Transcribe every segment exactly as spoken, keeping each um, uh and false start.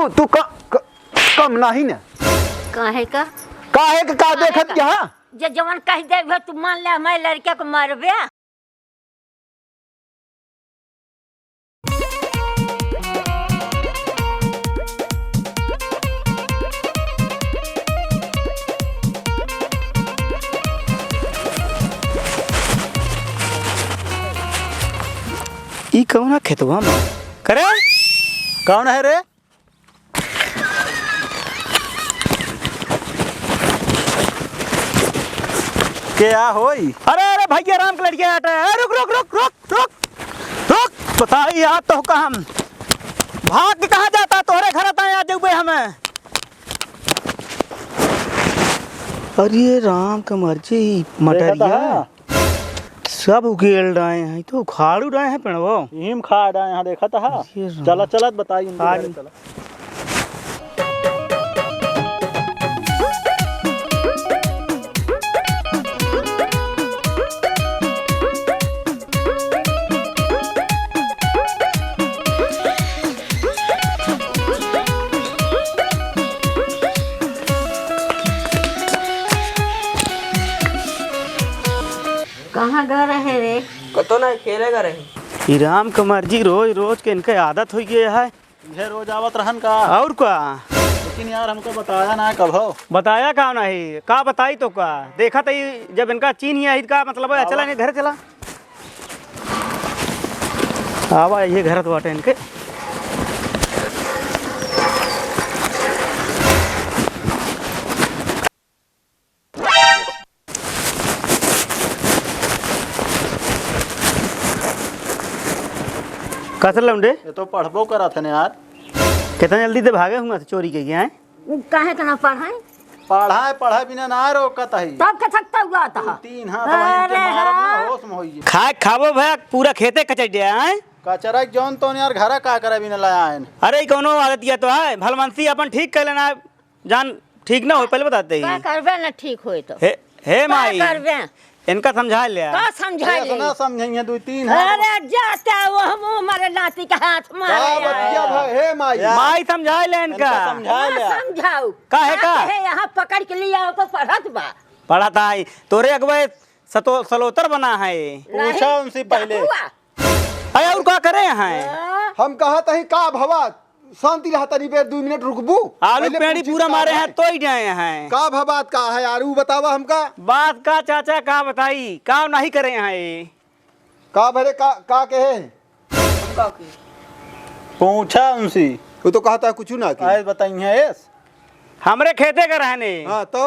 तू क-, क-, कम नाही न। काहे का? काहे का, का काहे देखत का? यहाँ? जे जवन कह देबे, तू मान ले, हमारे लड़के को मारबे। ई कौना खेतवा में? करे? कौन है रे? के आ होई? अरे, अरे, भैया राम के लड़िया आटे। ए, रुक, रुक, रुक, रुक, रुक, रुक। बताई यार, तो का हम भाग के कहाँ जाता? तोहरे घर आता, आ जाऊबे हमें। अरे राम के मर्जी, देखा मटरिया। था? सब उकेल डाए हैं, तो उखाड़ डाए हैं पेड़वो। इहिम खा डाए हैं, देखा था? ये राम। चला, चला, बताई इनके आज घरे चला। कहाँ गा रहे रे? कतो ना, खेले गा रहे। ई राम के मर्जी, रोज रोज के इनके आदत होइ गई है। इहे रोज आवत रहन का? और का? लेकिन यार, हमको बताया ना कभो। बताया का नहीं? का बताई तो का? देखा त ई जब इनका चीन ही आई, का मतलब है? आवा। चला नहीं, घर चला। आवा, ये घर तो बाटे इनके। का चल लौंडे? ये तो पढ़बो करत हन यार। कितना जल्दी ते भागे हुआ थे चोरी के गया है? उ काहे तना पढ़ाई? पढ़ाई, पढ़ाई बिना ना रोकत है। तब के थकता हुआ था। तीन हाथ वहीं के अरे मारब ना, हाँ। होश में होइए। खाए खाबो भैया, पूरा खेते कचर दिया है। कचरा जौन तौन यार, घरा का करे बिना लाया है। अरे, ई कौनो आदतिया तो है, भलमनसी अपन ठीक कर लेना। जान ठीक ना हो, पहले बताते ही। का करबे ना ठीक होए तो। हे, हे का माई, करबे? इनका समझा ले। का समझा ले? ऐसा ना समझेंगे, दो तीन हाथ। अरे जाते वो हम हमारे नाती के हाथ मारे का बतिया आए। भाई, हे माई। माई समझा ले इनका। इनका समझा ना ले। समझाऊ। काहे का? काहे यहाँ पकड़ के लिया तो पढ़त बा। पढ़त आई। तोरे अगवे सतो-, सलोतर बना है। नहीं, पूछा उनसे पहले। हुआ। अरे, और का करे हैं? हाँ। हम कहा तही का भवा, शांति रहा तनी बेर, दुइ मिनट रुकबू। आलू पहले पेड़ी पूछी पूरा का मारे है? हैं, तोई जाए हैं। का भवात का है यार, ऊ बतावा हमका। बात का चाचा का बताई, का नहीं करे हैं ये? का भरे का, का कहे? हम का कहे? पूछा उनसे। वो तो कहता है कुछ ना की। आए बताई हैं एस। हमरे खेते का रहने। हाँ तो?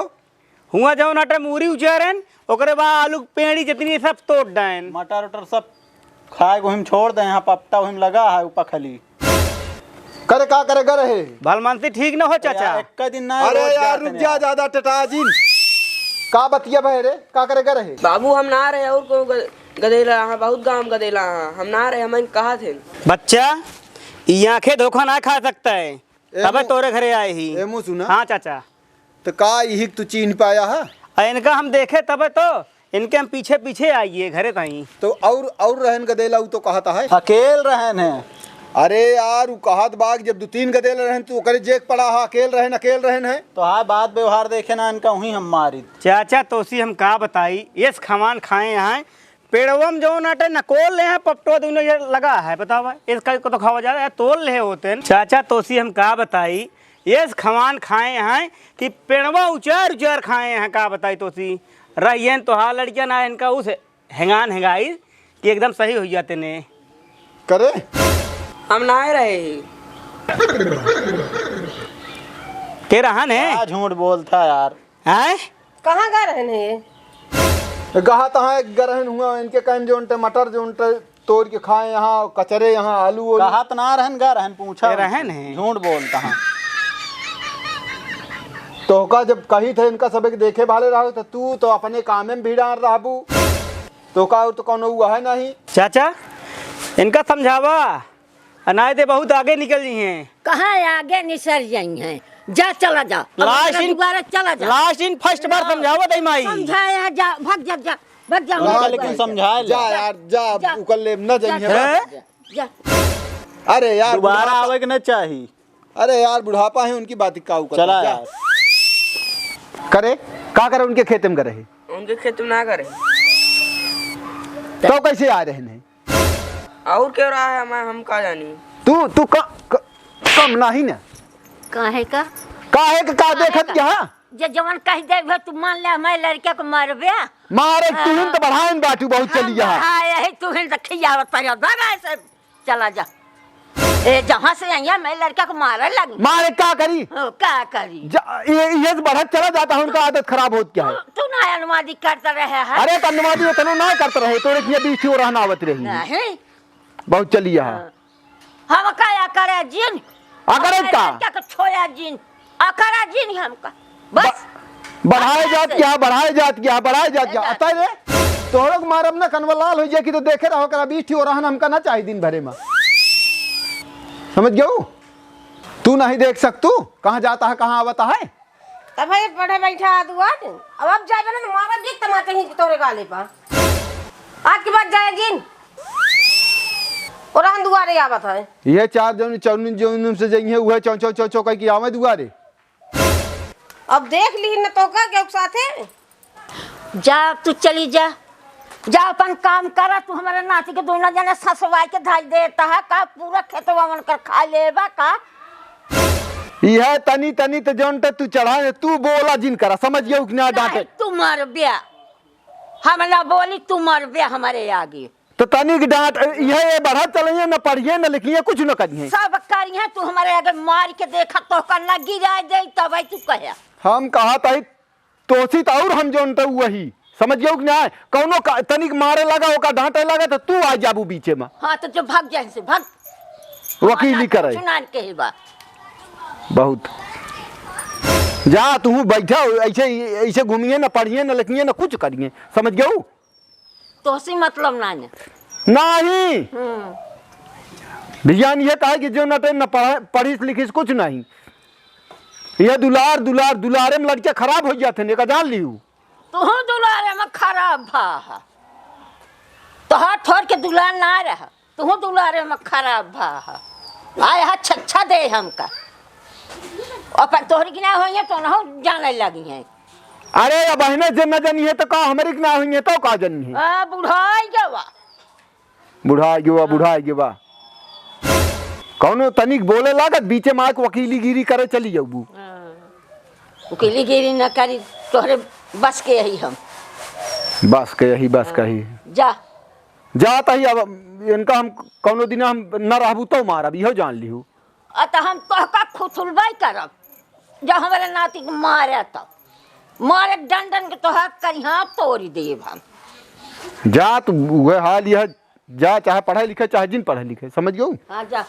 हुआ जौन अटे मूरी उचारन, ओकरे बाद आलू के पेड़ी जितनी सब तोड़ डायन। मटर उटर सब खाए को हम छोड़ दे, यहाँ पपटा हम लगा है ऊपर खली। करे का करे गर है? भलमनसी ठीक न हो चाचा। यार, एक दिन ना अरे रोज यार, जाते रुक नहीं जा, यार। ज्यादा टटा जिन। का बतिया भय रे? का करे गर है? बाबू, हम ना रहे और को ग-, गदेला, हाँ, बहुत गाँव गदेला, हाँ, हम ना रहे, हम कहा थे। बच्चा, ई आँखें धोखा ना खा सकता है, ए तबे मु-, तोरे घरे आए ही। ए मुँह सुना। हाँ चाचा। तो का इही के तू चीन्ह पाया है? आ, इनका हम देखे तबे तो, इनके हम पीछे पीछे आइए घरे ताई। तो और, और रहन गदेला उ तो कहता है। अकेल रहन है। अरे यार, उ कहत बा कि जब दो तीन गदेला रहन, तू ओकरे जेक पड़ा है, अकेल रहन, अकेल रहन है। तो हाँ, बात व्यवहार देखे ना इनका, वहीं हम मारित। चाचा, तोसी हम का बताई, एस खमान खाए हैं, पेड़वा में जौन आटे नकोल ले हैं, पपटो दूनो ये लगा है, बतावा, इसका को तो खावा जा रहा है, तोल ले होते हैं। चाचा तोसी हम का बताई, ये खवान खाए हैं कि पेड़वा उचार उचार खाए हैं, का बताई तोसी। रहियन तोहार लड़किया ना इनका उस हेंगान हेंगाई कि एकदम सही हो जाते ने। करे? हम ना आए रहे ही। के रहन है? का झूठ बोलता यार? हैं? कहाँ गा रहन है ये? कहा तहाँ एक गा रहन हुआ, इनके कहन जौन टमाटर जौन ट-, तोड़ के खाए यहाँ, कचरे यहाँ, आलू ओलू। कहा त ना रहन, गा रहन, पूछा ये उनसे। रहन है। झूठ बोलता है। तोहका जब कही थे इनका सबे के देखे भाले रहो, तो तू तो अपने कामे में भिड़ान रहबू। तोहका और तो कौनो हुआ है नहीं। चाचा, इनका समझावा। अनाय दे बहुत आगे निकल जी हैं। कहाँ आगे निसर जाई हैं? जा, चला जा। अब last अपना in, दोबारा चला जा। Last in first बार ना। समझावत है माई। समझाए हैं, जा, भाग जा, जा, भाग जा, उनका भाग लेकिन जा। समझाए ले। जा यार, जा, जा। उकल ले, न जा, जाइए, जा, भाग। जा, जा। अरे यार, दोबारा बुढ़ापा आवे के न चाही। अरे यार, बुढ़ापा है, उनकी बात का ऊपर चला जा। यार। करे, का करे उनके खेते में करे है? उनके खेते में ना करे। तो कैसे आ रहे नहीं? और क्यों रहा है, हम, हम का जानी? तू, तू क-, क-, कम नाही ना। काहे का? काहे का, का काहे देखत का? क्या? जे जवन कह दे, उहे तू मान ले, मैं लड़के को मारबे। मारे हाँ। तुहिन तो बढ़ाइन बाटू बहुत हम चलिया। बढ़ाए, यही तुहिन तो खियावत पर भगा से चला जा। ए, जहाँ से आइया, मैं लड़का को मारे लगी। मारे का करी? ओ, का करी? जा, ये, ये तो बढ़त चला जाता है, उनका आदत खराब होत क्या है? तू, तू ना अनुवादी करता रहे है। अरे, तो अनुवादी उतना ना करता रहे, तोरे किया बीस ठो रहना आवत रही। नहीं। बहुत चलिया है। हाँ। हम का या करे जिन? अकरे का? लड़का को छोया जिन। अकरा जिन हमका। बस। ब-, बढ़ाए बस जात से। क्या, बढ़ाए जात क्या, बढ़ाए जात ए क्या? बात। अतः रे, तोहरो के मारब ना, कनवा लाल हो जाए कि तो देखे रहो, करा बीस ठो रहन हमका ना चाही दिन भरे में। समझ गयो? तू नहीं देख सकतू, कहाँ जाता है, कहाँ आवता है? तब भाई पढ़े बैठा है दुआर, अब, अब जाए ना, मारब एक तमाचा ही तोरे गाले पा। आज के बाद जाए जिन। और हम दुआरे आवत है। ये चार जौन चौनी जौन से जाइए, वह चौ, चौ, चौ, चौ कह के आवे दुआरे। अब देख ली न तो का के साथे। जा, तू चली जा, जा अपन काम करा। तू हमारे नाती के दोनों जने ससवाई के धाई देता है का? पूरा खेतवा मन कर खा लेबा का? यह तनी तनी तो जौन तो तू चढ़ा है, तू बोला जिन करा, समझ गयो कि ना? डांटे। तू मर ब्या, हम ना बोली, तू मर ब्या हमारे आगे। तो तनिक डांट, इहे ये बढ़त चलइहे, न पढ़िहे, न लिखिहे, कुछ न करिहे। सब करिहे, तू हमारे आगे मार के देखा, तोहका न गिराए दे, तब तू कहे। हम कहा तही, तोसी त और हम जोन त वही, समझ गयो कि ना? कौनो का-, तनिक मारे लगा, ओका डांटे लगा, तो तू आ जाबू बीचे में। हाँ, तो जो भाग जाए से, भाग। वकीली हमारा करे। कुछ ना कहे बा। बहुत। जा, तू बैठा, ऐसे, ऐसे घूमिए, न पढ़िए, न लिखिए, न कुछ करिए, समझ गयो? तोहसे मतलब ना है। नाही। हम्म। ध्यान ये कहे कि जो न ते न पढ़े, पढ़िस लिखिस कुछ नहीं। ये दुलार, दुलार, दुलारे में लड़के खराब हो जाते हैं, एका जान लिहू। तू दुलारे में खराब भा हा। तोहार ठोर के दुलार ना रहा। तू दुलारे में खराब भा हा। आए हा छच्छा दे हमका। अपन तोहरी की ना होइए तो ना जाने लगी हैं। अरे, अब बहने जे न जनी है तो का, हमरी की ना होइए तो का जनी है? आ, बुढ़ाई गवा। बुढ़ाई गवा, हाँ। बुढ़ाई गवा। कौनो तनिक बोले लागत, बीचे में आके वकीली गिरी करे चली जाबू। हाँ। वकीली गिरी न करी, तोहरे बस के यही हम। बस के यही, बस हाँ। कही। जा। जात ही अब इनका हम कौनो दिन हम न रहबू तो मारब, इहो जान लिहू। अ, त हम तोहका खुथुलबई करब, जब हमरे नाती के मारे तब। मारे डंडन के तोहका करिहाँ तोरी देब हम। जा, तू उहे हाल यह, जा, चाहे पढ़े लिखे, चाहे जिन पढ़े लिखे, समझ गयो? हाँ, जा।